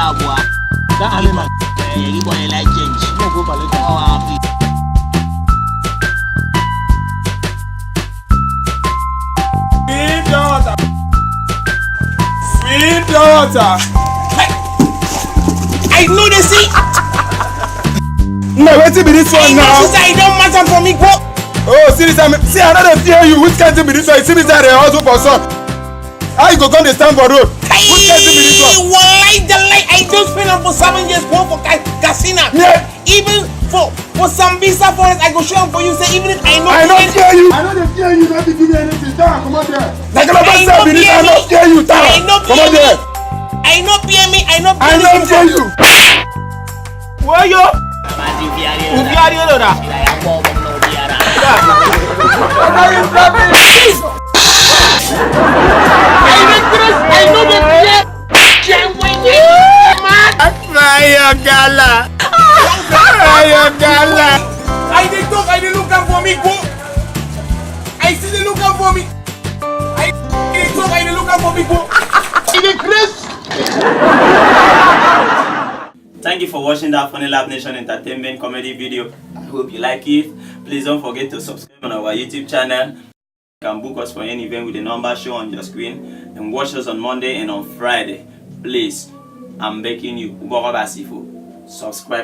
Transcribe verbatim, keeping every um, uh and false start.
Abua. That animal. Eh, you boy like change. No go collect am. How happy. Sweet daughter. Sweet daughter. I know they see. No, wetin be this one now? I know this. I don't matter for me. Go. Oh, see this time. See, I no dey fear you. Which kind thing be this one? You see me say I dey hustle for sun. How you go come dey stand for road? Which kind thing be this one? Wallahi, the lie. I just spend am for seven years. Go for Ka-, Katsina. Yeah. Even for, for Sambisa Forest, I go show am for you. Say, even if I know I no fear you. I no dey fear you. No be give me anything. Tell am, comot there. Like I no fear you. Tell am, comot there. I no fear me. I no fear me. I no fear you. Woyo. Ubiari oloda. I regret. I know the fear. Fire gala. Fire gala. I dey talk, I dey look am for me, go. I see the look am for me. I dey talk, I dey look am for me, go. I dey craze. Thank you for watching that Funny Lab Nation Entertainment comedy video. I hope you like it. Please don't forget to subscribe on our YouTube channel. You can book us for any event with the number show on your screen and watch us on Monday and on Friday. Please, I'm begging you, Uboro Basifo, subscribe.